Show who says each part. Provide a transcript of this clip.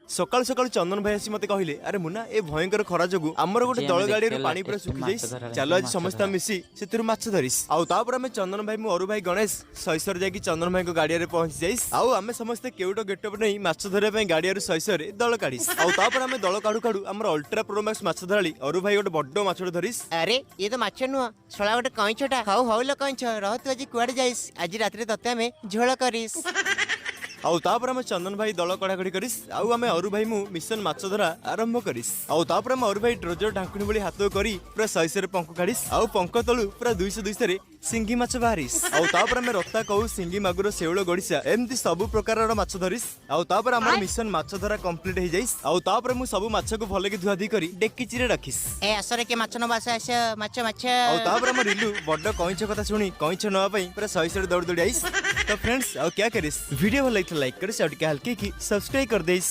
Speaker 1: ସକାଳୁ ସକାଳୁ ଚନ୍ଦନ ଭାଇ ଆସି ମତେ କହିଲେ, "ଆରେ ମୁନା, ଏ ଭୟଙ୍କର ଖରା ଯୋଗୁ ଆମର ଗୋଟେ
Speaker 2: ଆଜି
Speaker 1: ଦଳ
Speaker 2: ଆମେ
Speaker 1: ଗାଡ଼ିରୁ
Speaker 2: ଦେଖିବା
Speaker 1: ପାଣି ପୁରା
Speaker 2: latest
Speaker 1: ଶୁଖି
Speaker 2: ମାଛ
Speaker 1: ଯାଇଛି।
Speaker 2: ଧରାଳି,
Speaker 1: ଚାଲ, ଆଜି
Speaker 2: ମାଛ
Speaker 1: ସମସ୍ତେ
Speaker 2: ଧରା।
Speaker 1: ଆମେ ମିଶି ସେଥିରୁ ମାଛ ଧରିସ୍।" ଆଉ ତାପରେ ଆମେ ଚନ୍ଦନ ଭାଇ, ମୁଁ, ଅରୁ ଭାଇ, ଗଣେଶ ଶୈଶରେ ଯାଇକି ଚନ୍ଦନ ଭାଇଙ୍କ ଗାଡ଼ିଆରେ ପହଞ୍ଚି ଯାଇସ୍। ଆଉ ଆମେ ସମସ୍ତେ କେଉଟ ଗେଟଅପ୍ ନେଇ ମାଛ ଧରିବା ପାଇଁ ଗାଡ଼ିଆରୁ ଶୈଶରେ ଦଳ କାଢିସ୍। ଆଉ ତାପରେ ଆମେ ଦଳ କାଢୁ କାଢୁ ଆମର ଅଲ୍ଟ୍ରା ପ୍ରୋ ମ୍ୟାକ୍ସ ମାଛ ଧରାଳି ଅରୁ ଭାଇ ଗୋଟେ ବଡ ମାଛଟେ ଧରିସ୍।
Speaker 3: ଆରେ, ଇଏ ତ ମାଛ ନୁହଁ, ଶଳା ଗୋଟେ କଇଁଛଟା। ହଉ ହଉ ଲୋ କଇଁଛ, ରହ, ତୁ ଆଜି କୁଆଡେ ଯାଇସ୍? ଆଜି ରାତିରେ ତତେ ଆମେ ଝୋଳ କରିସ୍।
Speaker 1: ଆଉ ତାପରେ ଆମେ ଚନ୍ଦନ ଭାଇ ଦଳ କଢାକଢି କରିସ୍ ଆଉ ଆମେ ଅରୁ ଭାଇ ମୁଁ ମିଶନ ମାଛ ଧରା ଆରମ୍ଭ କରିସ୍। ଆଉ ତାପରେ ଆମେ ଅରୁ ଭାଇ ଡ୍ରୋଜର ଢାଙ୍କୁଣୀ ଭଳି ହାତ କରି ପୁରା ଶୈଶରେ ପଙ୍କ କାଢିସ୍ ଆଉ ପଙ୍କ ତଳୁ ପୁରା 200 200ରେ ସିଙ୍ଗି ମାଛ ବାହାରିସ୍। ଆଉ ତାପରେ ଆମେ ରତା, କଉ, ସିଙ୍ଗି, ମାଗୁର, ଶେଉଳ, ଗଡ଼ିଶା ଏମିତି ସବୁ ପ୍ରକାରର ମାଛ ଧରିସ୍। ଆଉ ତାପରେ ଆମର ମିଶନ ମାଛ ଧରା କମ୍ପ୍ଲିଟ ହେଇଯାଇସ୍। ଆଉ ତାପରେ ମୁଁ ସବୁ ମାଛକୁ ଭଲକି ଧୁଆଧୁଇ କରି ଡେକିଚିରେ ରଖିସ୍।
Speaker 3: ଏ, ଆସରେ, କିଏ ମାଛ ନବା, ଆସ ଆସ, ମାଛ ମାଛ।
Speaker 1: ଆଉ ତାପରେ ଆମ ରିଲୁ ବଡ କଇଁଛ କଥା ଶୁଣି କଇଁଛ ନେବା ପାଇଁ ପୁରା ଶୈଶରେ ଦୌଡ଼ି ଦୌଡ଼ି ଆଇସ୍। ତ ଫ୍ରେଣ୍ଡସ୍, ଆଉ କ୍ୟା କରିସ୍? ଭିଡ଼ିଓ ଭଲ ଲାଗିଥିଲେ ଲାଇକ୍ କରିସ୍ ଆଉ ଟିକେ ହଲକି କି ସବସ୍କ୍ରାଇବ କରିଦେଇସ୍।